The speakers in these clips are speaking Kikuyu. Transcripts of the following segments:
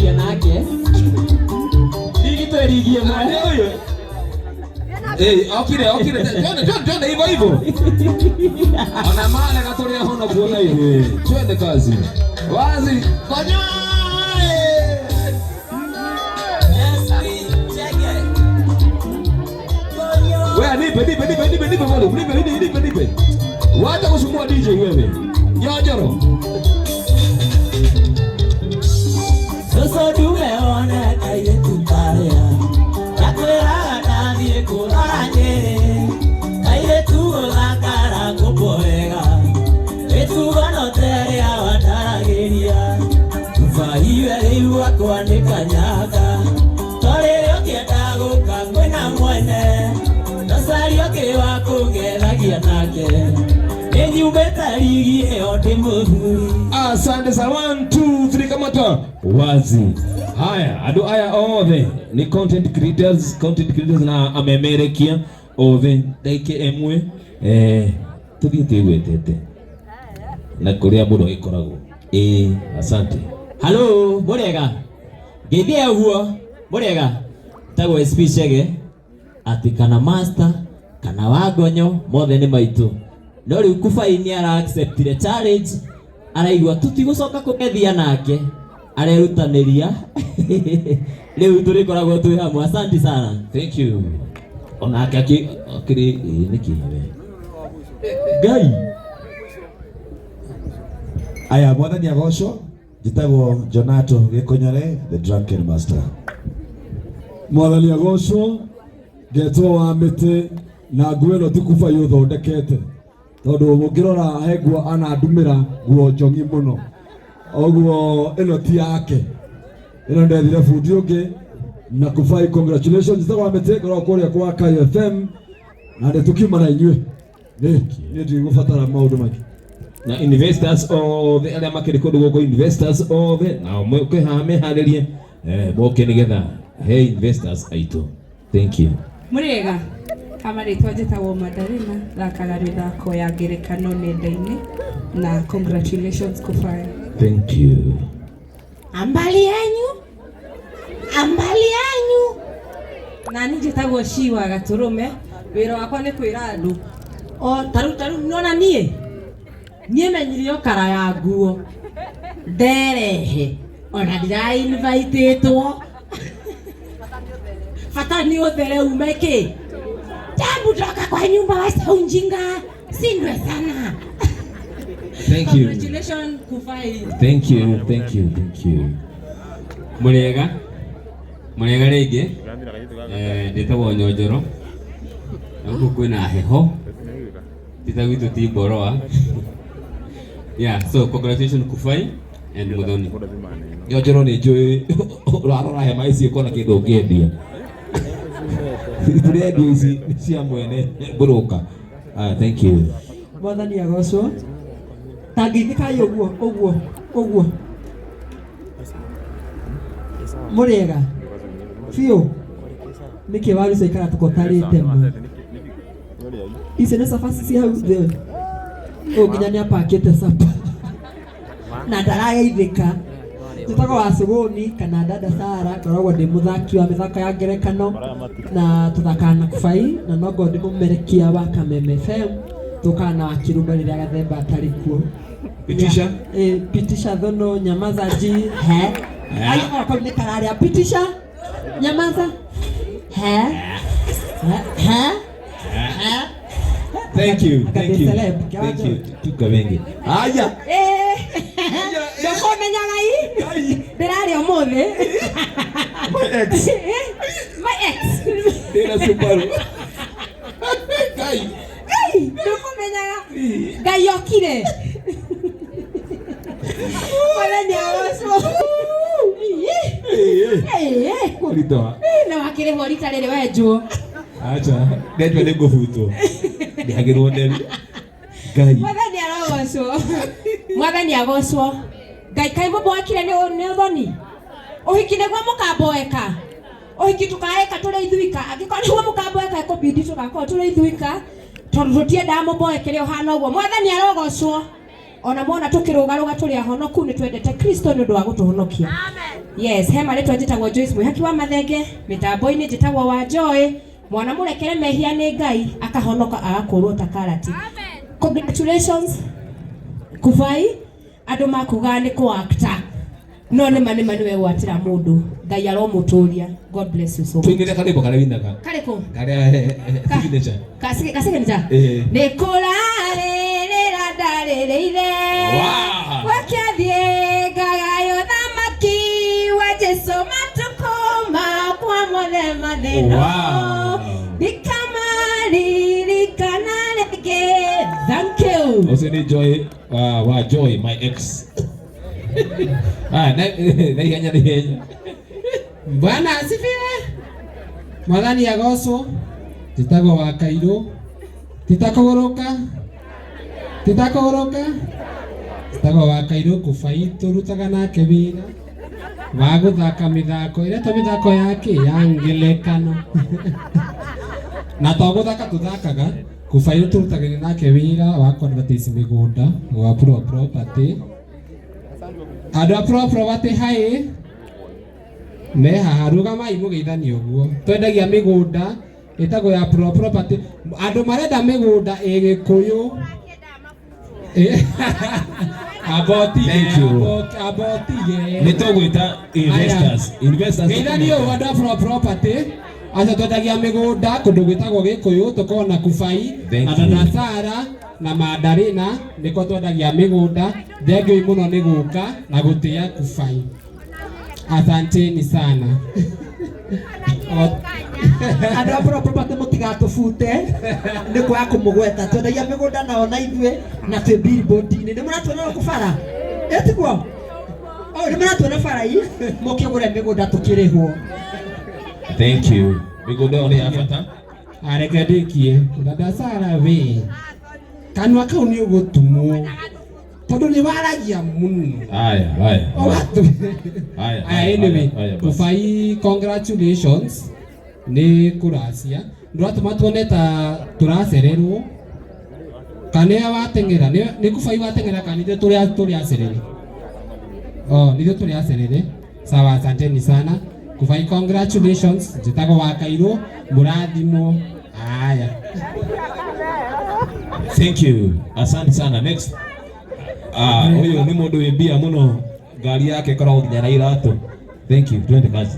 Tũkũgeithia nake. Rigi twĩ rigi ĩmwe. Nĩ ũyũ. Eh, okire okire twende twende twende hivyo hivyo. Ona male gaturia hono kuona hivi. Twende kazi. Wazi. Konyoe. Wewe nipe nipe nipe nipe nipe volume nipe nipe nipe nipe. Wacha kusumbua DJ wewe. Nyojoro. Sasa tumeona kairĩtu karĩa gakwĩraga ndathiĩ kũrora Nyĩrĩ kairĩtu gũthakara ngũkũ wega mĩtugo no ta ĩrĩa wandaragĩria Kubaiwe rĩu gwakwa nĩ kanyaka to rĩrĩa ũkĩenda gũka kwĩna mwene Rosario ũngĩ wa kũngenagia nake nĩ nyumĩte rigi ĩyo ndĩ mũthuri. Asante sana. 1 2 3 kamata wazi. Haya, andu aya othe ni content creators na amemerekia othe ndagĩka ĩmwe eh tuthiĩ twĩgwetete na kũrĩa mũndũ agĩkoragwo. Ĩĩ, asante. Halo, mũrĩega? Ngeithia ũguo, mũrĩega? Tagwo SP Chege, atĩ kana master, kana wangonyo, mothe nĩ maitũ. No rĩu Kubai nĩ ara acceptire challenge, araigua tũtigũcoka kũgethia nake, arerutanĩria. Rĩu tũrĩkoragwo twĩ hamwe. Asante sana. Thank you. Onake akĩ akĩrĩ ĩĩ nĩkĩ we. Ngai. Aya, mwathani agocwo. Njĩtagwo Jonato Gĩkonyore, the drunken master. Mwathani agocwo ngetwo wa mĩtĩ na nguo ĩno ti kubai ũthondekete tondũ mũngĩrora he nguo anandumĩra nguo njong'i mũno ũguo ĩno ti yake ĩno ndethire bundi ũngĩ na kubai congratulations. Njĩtagwo wa mĩtĩ ngoragwo kũrĩa kwa Kayo FM na nĩ tũkiuma na inyuĩ nĩ niĩ ndigũbatara maũndũ maingĩ. Na investors othe arĩa makĩrĩ kũndũ gũkũ, investors othe nao moke haha meharĩrie moke nĩgetha he investors aitũ. Thank you. Mũrĩega, kama rĩtwa njĩtagwo Mandarina, thakaga mĩthako ya ngerekano nenda-inĩ na congratulations Kufai. Thank you. Ambali yanyu, ambali yanyu. Na niĩ njĩtagwo Ciwa Gatũrũme, wĩra wakwa nĩ kwĩra andũ o tarĩu tarĩu nona niĩ niĩ menyire o kara ya nguo nderehe ona ndira invitĩtwo bata nĩ ũthere ume kĩ Jambu toka kwa nyumba wacha ujinga. Sindwe sana. Thank you. Congratulations Kufai. Thank you, thank you, thank you. Mũrĩega mũrĩega rĩngĩ ndĩtagwo Nyonjoro na gũkũ kwĩna heho ti ta gwitũ ti mboroa. Yeah, so congratulations Kufai and Muthoni. Nyonjoro nĩ njũĩ ũrarora hema ici ũkona kĩndũ ũngĩendia. Tũrendia ici cia mwene mbũrũka. Ah, thank you. Mwathani agocwo. Tangĩithĩkai ũguo ũguo ũguo. Mũrĩega biũ nĩkĩ waru ciaikara tũkotarĩte ma icio nĩ cabaci cia hau thĩ ũyũ nginya nĩ apakĩte capa na ndarageithĩka. Njĩtagwo Wacũgũni kana Dada Sara, ngoragwo ndĩ mũthaki wa mĩthako ya ngerekano na tũthakaga na Kubai na no ngorwo ndĩ mũmerekia wa Kameme FM tũkaga na Wakĩrumba rĩrĩa Gathemba atarĩ kuo. Pitisha. Pitisha thono nyamaza ji he ai o kau nĩ kararĩa pitisha nyamaza he he he he. Thank you, thank you. Celeb. Thank you. Tuka wengi. Haya. Ndũkũmenyaga i ndĩrarĩa ũmũthĩ. My ex. My ex. Ndĩna Subaru. Ngai. Ngai, ndũkũmenyaga Ngai okire. Mwathani agocwo. Kũritũha. Na wakĩrĩhwo rita rĩrĩ wenjwo. Acha, ndenjwo nĩ ngũbutwo. Ndĩhagĩrwo nderi. Ngai. Mwathani arogocwo. Mwathani agocwo. Ngai kaĩ mũmwakire nĩ ũthoni. Ũhiki nĩguo mũkamboeka. Ũhiki tũkaeka tũrĩ ithuika. Angĩkorwo nĩguo mũkamboeka ĩkũbidi tũgakorwo tũrĩ ithuika. Tondũ tũtiendaga mũmboekere ũhana ũguo. Mwathani arogocwo. Ona mwona tũkĩrũgarũga tũrĩ ahonoku nĩ twendete Kristo nĩ ũndũ wa gũtũhonokia. Yes, he marĩtwa njĩtagwo Joyce Mwĩhaki wa Mathenge, mĩtambo-inĩ njĩtagwo wa Joy, mwana mũrekere mehia nĩ Ngai akahonoka agakũrwo ta karati. Congratulations Kubai, andũ makugaga nĩ kũ-acta no nĩ ma nĩ ma nĩwe gwatĩra mũndũ. Ngai aromũtũria. God bless you so much. Tũinĩre karwĩmbo karĩa winaga. Karĩkũ? Karĩa signature. Kasignature? Eh. Nĩ kũrarĩrĩra ndarĩrĩire gwakĩathiĩ ngagaywo thamaki wa Jesu matukũ makwa mothe mathĩna ndikamaririkana rĩngĩ. Thank you. Ũcio nĩ Joy wa Joy my ex. Ah, na na ihenya na ihenya. Bwana asifiwe. Mwathani agocwo. Njĩtagwo wa Kairũ. Titakũgũrũka. Titakũgũrũka. Njĩtagwo wa Kairũ Kũbai tũrutaga nake wĩra wa gũthaka mĩthako ĩretwo mĩthako ya kĩ ya ngelekano. Na to gũthaka tũthakaga Kũbai tũrutagĩra nake wĩra wa kũ-advertise mĩgũnda gwa Pro Property. Andũ a Pro Property hai me haha rũgamai mũgeithanie ũguo. Twendagia mĩgũnda ĩtagwo ya Pro Property. Andũ marenda mĩgũnda ĩ Gĩkũyũ. Abotige, Thank you. abotige. Nĩ tũgwĩta investors. Investors. Geithanie ũguo andũ a Pro Property. Acio twendagia mĩgũnda kũndũ gwĩtagwo Gĩkũyũ tũkoragwo na Kubai Thank na you. Dada Sara na Mandarina nĩkuo twendagia mĩgũnda. Thengiũ mũno nĩ gũka na gũtĩa Kubai. Asanteni sana. Andũ a Pro Property mũtigatũbute nĩ kwaga kũmũgweta. Twendagia mĩgũnda nao na ithuĩ na twĩ billboard-inĩ. Nĩ mũratuona gũkũ bara? Ĩ tiguo? Oh, nĩ mũratuona bara ii mũkĩgũre mĩgũnda tũkĩrĩhwo. Thank you. Mĩgũnda ĩyo nĩ ya bata. Areke ndĩkie. Dada Sara we. Kanua kau nĩ ũgũtumwo. Tondũ nĩ waragia mũno. Haya, haya. Haya. Aya, anyway, Haya, basi. Kubai congratulations nĩ kũracia. Ndũratũma tuone ta tũracererwo. Kana nĩwe wateng'era, nĩ Kubai wateng'era kana nithuĩ tũrĩ acerere? Oh, nithuĩ tũrĩ acerere. Sawa, asanteni sana. Kubai congratulations, njĩtagwo wa Kairũ, mũrathimwo. Haya. Thank you. Asante sana. Next. Ah, huyu nĩ mũndũ wĩ mbia mũno. Ngari yake ĩkoragwo nginya na iratũ. Thank you. Twende kazi.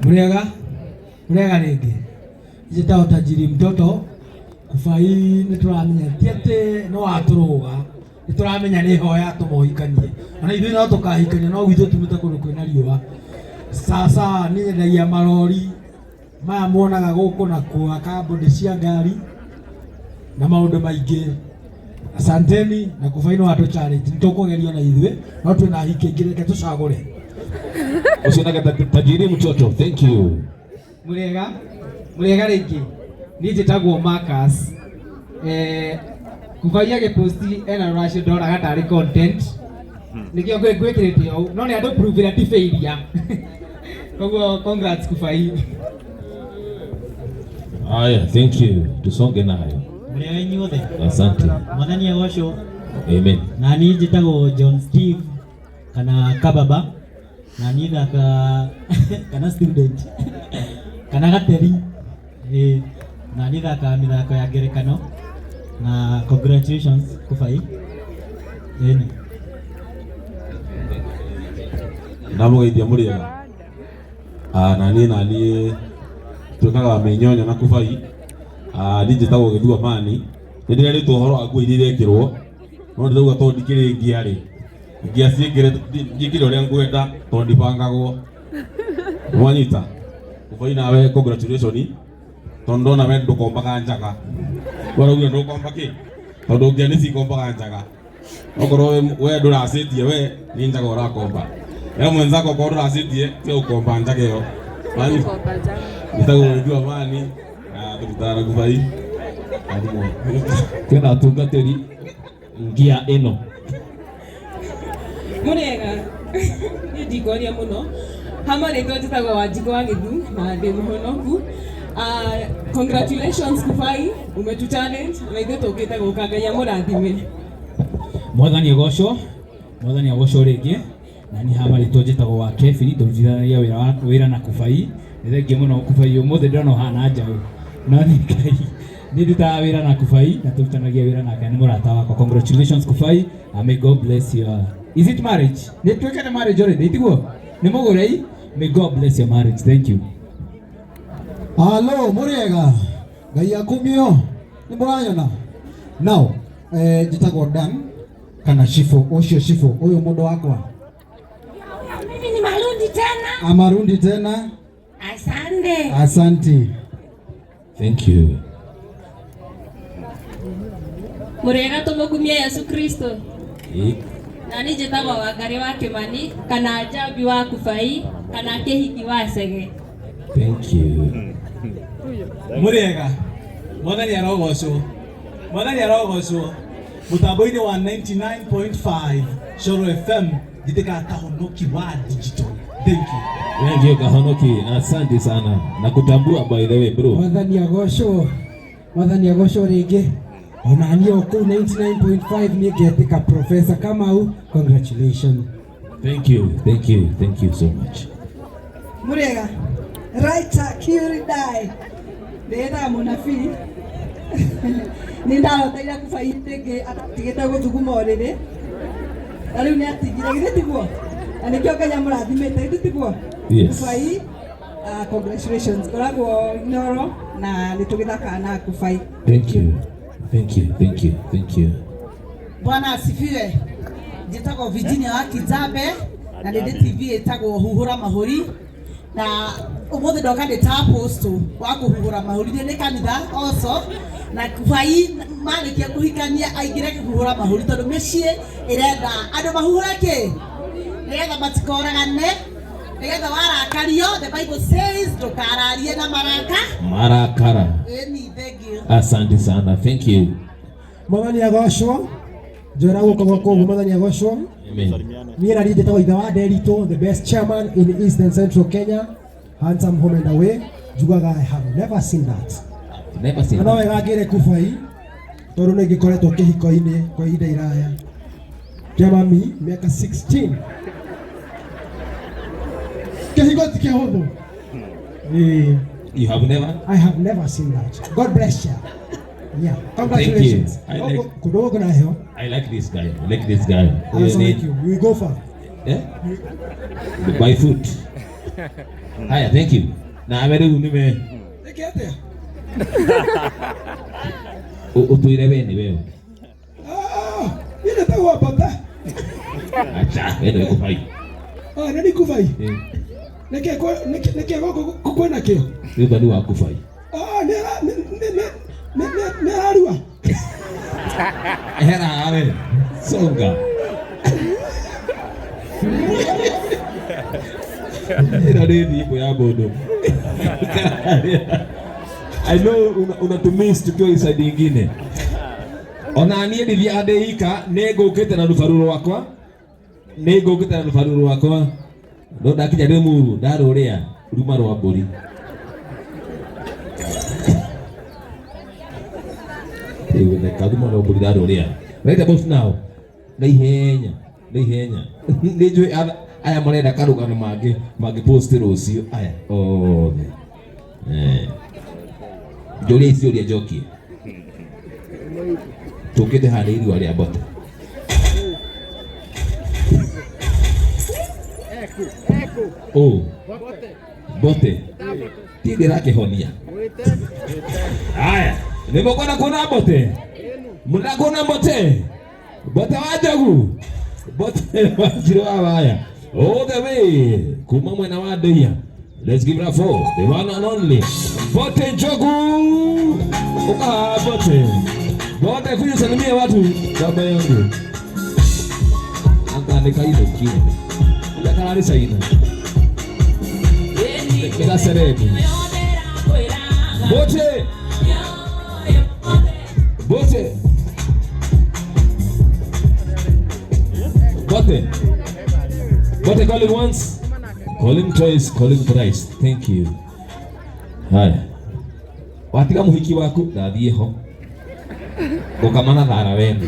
Muriaga muriaga rĩngĩ njĩtagwo Tajiri mtoto Kubai nĩ tũramenya ti atĩ no watũrũga nĩ tũramenya nĩ hoya atũma ũhikanie ona ithuĩ no tũkahikania no gwitũ tumĩte kũndũ kwĩna riũa. Sasa niĩ nyendagia marori maya muonaga gũkũ na kũhaka body cia ngari na maũndũ maingĩ. Asanteni na Kubai no atũ challenge nĩ tũkũgerio na ithuĩ no twĩna ahiki aingĩ reke tũcagũre. Ũcio nake Tajiri mtoto. Thank you. Mũrĩega, mũrĩega rĩngĩ. Niĩ njĩtagwo Marcus. Kubai agĩposti ena rũracio ndonaga tarĩ content. Nĩkĩo ngwĩkĩrĩte ũũ. No nĩ andũ prove ĩrĩa ti failure. Koguo congrats Kubai. Haya, thank you. Tusonge nayo. Mũrĩega inyuothe. Asante. Mwathani agocwo. Amen. Na niĩ njĩtagwo John Steve kana Kababa na niĩ thaka kana student kana gateri. Na niĩ thakaga mĩthako ya ngerekano na congratulations Kubai. Ĩni. Ndamũgeithia mũrĩega. Na niĩ twĩkaga mĩnyonyo na Kubai. Niĩ njĩtagwo Gĩthua Mani. Nĩ ndĩrerĩtwo ũhoro wa nguo iria irekĩrwo no ndĩrauga tondũ ndikĩrĩ ngia rĩ ngia ciĩkĩre njĩkĩre ũrĩa ngwenda tondũ ndibangagwo. Mwanyita Kubai nawe congratulations tondũ ndona we ndũkombaga njaga. Waraugire ndũkomba kĩ? Tondũ ngia nĩ cikombaga njaga. Okorwo we ndũracĩtie we nĩ njaga ũrakomba. We mwenzako okorwo ndũracĩtie tiga gũkomba njaga ĩyo. Njĩtagwo Gĩthua Mani na tũrutaga na Kubai. Kwĩna atungatĩri ngia ĩno. Mũrĩega, niĩ ndikwaria mũno. Hama rĩtwa njĩtagwo Wanjikũ wa Gĩthu na ndĩ mũhonoku. Congratulations Kubai, umetu challenge na ithuĩ tũkĩte gũka Ngai amũrathime. Mwathani agocwo, mwathani agocwo rĩngĩ. Na niĩ haha marĩtwa njĩtagwo wa Kevin, tũrutithanagia wĩra wa wĩra na Kubai. Nĩ thengiũ mũno Kubai, ũmũthĩ ndĩrona ũhana njaũ. No nĩ Ngai. Niĩ ndutaga wĩra na Kubai na tũrutanagia wĩra nake nĩ mũrata wakwa. Congratulations Kubai, and may God bless your. Is it marriage? Nĩ tuĩke nĩ marriage already, tiguo? Nĩ mũgũrei? May God bless your marriage. Thank you. Halo, mũrĩega Ngai akumio nĩ mũranyona now njĩtagwo Dan kana Shifo ũcio Shifo ũyũ mũndũ wakwa Mimi ni Marundi tena. Amarundi tena Asante. Asante. Thank you. Mũrĩega tũmũkumie Yesu Kristo. Ĩ. Na niĩ njĩtagwo Wangarĩ wa Kĩmani kana Njambi wa Kubai kana Kĩhiki wa Cege. Thank you. Mũrĩega, mwathani arogocwo, mwathani arogocwo. Mũtambo-inĩ wa 99.5 Coro FM njĩtĩkaga Kahonoki wa digital. Thank you. Thank you Kahonoki, asante sana. Na kutambua by the way bro. Mwathani agocwo, mwathani agocwo rĩngĩ. Ona niĩ o kũu 99.5 niĩ ngetĩka Professor Kamau, congratulations. Thank you, thank you, thank you so much. Mũrĩega, writer Kiuridai ndĩĩtaga mũnabii nĩ ndaroteire Kubai rĩngĩ atatigĩte gũthuguma ũrĩrĩ na rĩu nĩ atigire, githĩ tiguo? Na nĩkĩo Ngai amũrathimĩte, githĩ tiguo? Yes. Kubai, congratulations, ngoragwo Inooro na nĩ tũgĩthakaga na Kubai. Thank you. Thank you, thank you, thank you. Bwana asifiwe. Njĩtagwo Virginia wa Kijabe na nĩ ndĩ TV ĩtagwo Huhũra Mahũri na ũmũthĩ ndoka ndĩ ta apostle wa kũhuhũra mahũri nĩ kanitha also na Kubai marĩkia kũhikania aingĩre kũhuhũra mahũri tondũ mĩciĩ ĩrenda andũ mahuhũre kĩ nĩgetha matikoragane nĩgetha warakario the Bible says ndũkararie na maraka. Marakara. Ĩni, thank you. Asante sana. Thank you. Mwathani agocwo, njora guoko gwakwa ũguo, mwathani agocwo. Amen. Niĩ na niĩ njĩtagwo ithe wa Nderitũ, the best chairman in East and Central Kenya, handsome home and away. Njugaga I have never seen that. Never seen Na no that. wega ngĩre Kubai tondũ nĩ ngĩkoretwo kĩhiko-inĩ kwa ihinda iraya kĩa mami mĩaka 16. Kĩhiko ti kĩhũthũ. Ĩĩ. You have never? I have never seen that. God bless you. Yeah. Congratulations. I like- Kũndũ gũkũ na heho. I like this guy. I like this guy. Also like you. We go far. Eh? By foot. Haya, thank you. Na awe rĩu nĩwe Ĩke atĩa? Ũtũire we nĩ wewe. Niĩ njĩtagwo Mbata. Acha, we nĩwe Kubai. Ah, nĩ ni Kubai. Eh, Nĩkĩ nĩkĩ gũkũ kwĩna kĩo? Nĩ ũthoni wa Kubai. Ah, nĩ nĩ ararua. Hera we. Songa. Ĩno nĩ thimũ ya mũndũ. I know unatumiss tukiwa inside ingine. Ona niĩ ndithiaga ndĩ ika, nĩ ngũkĩte na rũbaru rwakwa. Nĩ ngũkĩte na rũbaru rwakwa. No ndakinya Rĩmuru ndarũrĩa ruma rwa mbũri. Ĩgũtheka ruma rwa mbũri ndarũrĩa. Right about now. Na ihenya, na ihenya. Nĩ njũĩ aya marenda karũgano mangĩ mangĩ post rũciũ aya othe. Njũria ici ũrĩa njokie. Tũkĩte haha nĩ irua rĩa mbote. Oh. Mbote. Ti ndĩrakĩhonia. Haya, nĩ mũkwenda kuona mbote? Mũrenda kuona mbote? Mbote wa njogu? Mbote wa njirũ wa waya. All the way kuma mwena wa Ndeia. Let's give it up for the one and only Mbote Njogu. Uka Mbote. Mbote kuja salimia watu baba yangu. Anga nikaino kile. Anga saina. Nika serebu. Mbote. Mbote. Mbote. Mbote call him once. Call him twice, call him thrice. Thank you. Haya. Watiga muhiki waku ndathiĩ ho ngũkama na thara wene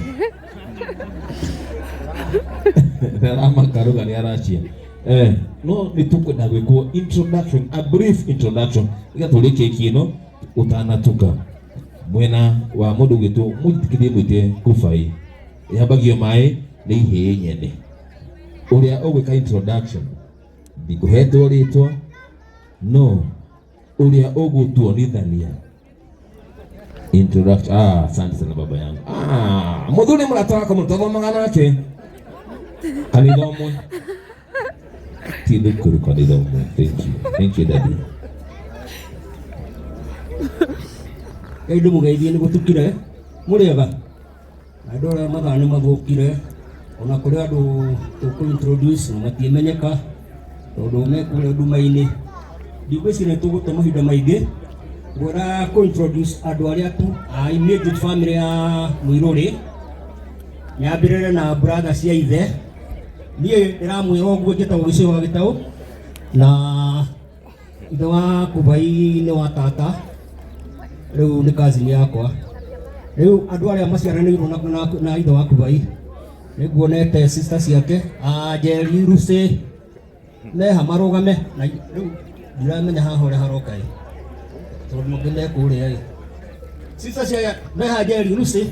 ndaramaka ruga nĩ arachia no nĩ tũkwenda gwĩkwo introduction, a brief introduction iga tũrĩ keki ĩno ũtanatuka mwena wa mũndũ gwĩtwo mũjĩtĩkĩrie mwĩte kubai yambagio maĩ nĩ ihĩĩ nyene ũrĩa ũgwĩka introduction ndikũhetwo rĩtwa no ũrĩa ũgũtuonithania introduction. Ah, asante sana baba yangu. Ah, muthuri mũrata wakwa mũno twathomaga nake kanitha ũmwe ti thukuru kanitha ũmwe. Thank you, thank you daddy. Ngai ndĩmũgeithie nĩ gũtukire mũrĩega na ndora mathaa nĩ mathũkire ona kũrĩ andũ tũkũ introduce na matiĩmenyeka tondũ me kũrĩa nduma-inĩ. Ndigwĩciria nĩ tũgũte mahinda maingĩ ngwenda kũ introduce andũ arĩa tu a immediate family ya Mũirũrĩ nyambĩrĩre na brother cia ithe. Niĩ ndĩramwĩra ũguo njĩtagwo Gĩcũa wa Gĩtaũ na ithe wa Kubai nĩ wa tata rĩu nĩ cousin yakwa. Rĩu andũ arĩa maciaranĩirwo na ithe wa Kubai nĩ nguonete sister ciake a Njeri Lucy meha marũgame na rĩu ndiramenya haha ũrĩa haroka ĩ tondũ mũngĩ me kũrĩa ĩ sister cia meha Njeri Lucy.